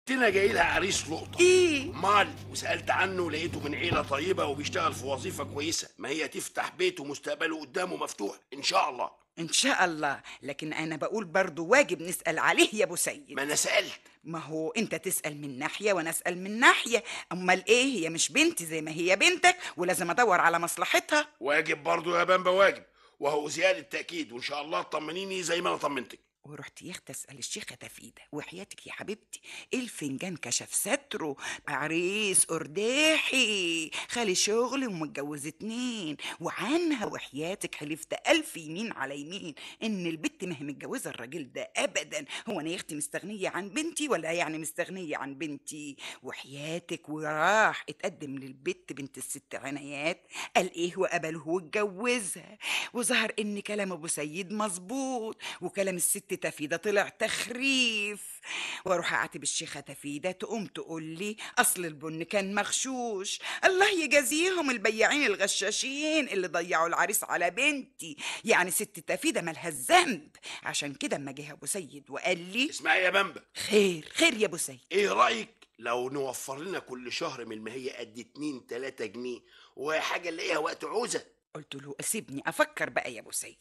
بنتنا جاي لها عريس لقطة. ايه؟ مال، وسالت عنه لقيته من عيله طيبة وبيشتغل في وظيفة كويسة، ما هي تفتح بيت ومستقبله قدامه مفتوح ان شاء الله. ان شاء الله، لكن انا بقول برضو واجب نسال عليه يا ابو سيد. ما انا سالت. ما هو انت تسال من ناحية وانا اسال من ناحية، امال ايه؟ هي مش بنتي زي ما هي بنتك، ولازم ادور على مصلحتها. واجب برضو يا بامبا واجب، وهو زيادة تاكيد، وان شاء الله تطمنيني زي ما انا طمنتك. ورحت يا اختي اسال الشيخه تفيده، وحياتك يا حبيبتي الفنجان كشف ستره، عريس قرداحي خالي شغل ومتجوز 2، وعنها وحياتك حلفت 1000 يمين على يمين ان البت ما هي متجوزة الراجل ده ابدا. هو انا يا اختي مستغنيه عن بنتي ولا يعني مستغنيه عن بنتي؟ وحياتك. وراح اتقدم للبت بنت الست عنايات، قال ايه وقبله واتجوزها، وظهر ان كلام ابو سيد مظبوط وكلام الست تفيدة طلع تخريف. واروح اعاتب الشيخة تفيدة تقوم تقول لي اصل البن كان مغشوش. الله يجازيهم البياعين الغشاشين اللي ضيعوا العريس على بنتي، يعني ست تفيدة مالها الذنب. عشان كده اما جه ابو سيد وقال لي اسمعي يا بامبا. خير خير يا ابو سيد. ايه رايك لو نوفر لنا كل شهر من المهية قد 2-3 جنيه وحاجه نلاقيها وقت عوزه؟ قلت له سيبني افكر بقى يا ابو سيد،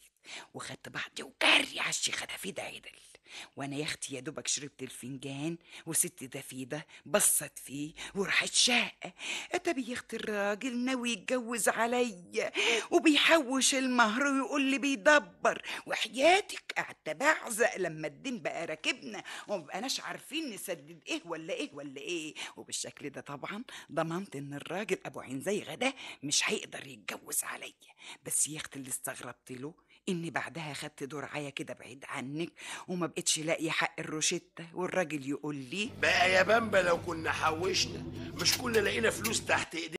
وخدت بعضي وجري على الشيخه تفيدة عدل. وانا يا اختي يا دوبك شربت الفنجان، وست تفيدة بصت فيه وراحت شاقه. اتبي يا اختي الراجل ناوي يتجوز عليا وبيحوش المهر ويقول لي بيدبر، وحياتك قعدت بعزق لما الدين بقى راكبنا ومبقناش عارفين نسدد ايه ولا ايه ولا ايه. وبالشكل ده طبعا ضمنت ان الراجل ابو عين زي ده مش هيقدر يتجوز عليا. بس يا اختي اللي استغربت له اني بعدها خدت دور عيا كده بعيد عنك وما بقتش لاقيه حق الروشته، والراجل يقول لي بقى يا بامبا لو كنا حوشنا مش كنا لقينا فلوس تحت ايدينا.